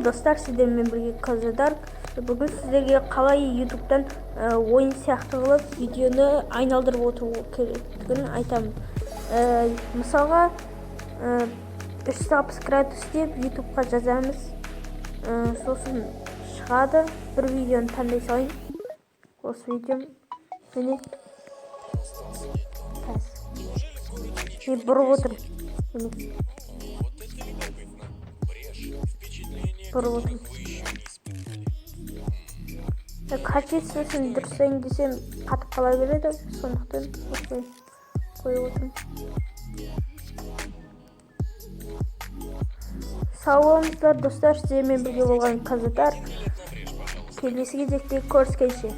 Достар, сіздермен бірге Казадарк. Бүгін сіздерге қалай Ютубтан ойын сияқты қылып видеоны айналдырып отыру керектігін айтамын. Мысалға, 360 градус деп Ютубқа жазамыз. Сосын шығады. Бір видеоны таңдай салайын. Осы видеом. Міне. Қазір. Мен бұрып отырмын. Міне. Вот это любопытно. Брешь. Впечатление, Бұрып которых отырмын. вы еще не испытывали. Качествосын дұрыстайын десем, қатып қала береді, сондықтан осылай қойып отырмын. Сау болыңыздар, достар! Сіздермен бірге болған Казадар. Великолепно, брешь, пожалуйста. Келесі кезекте көріскенше!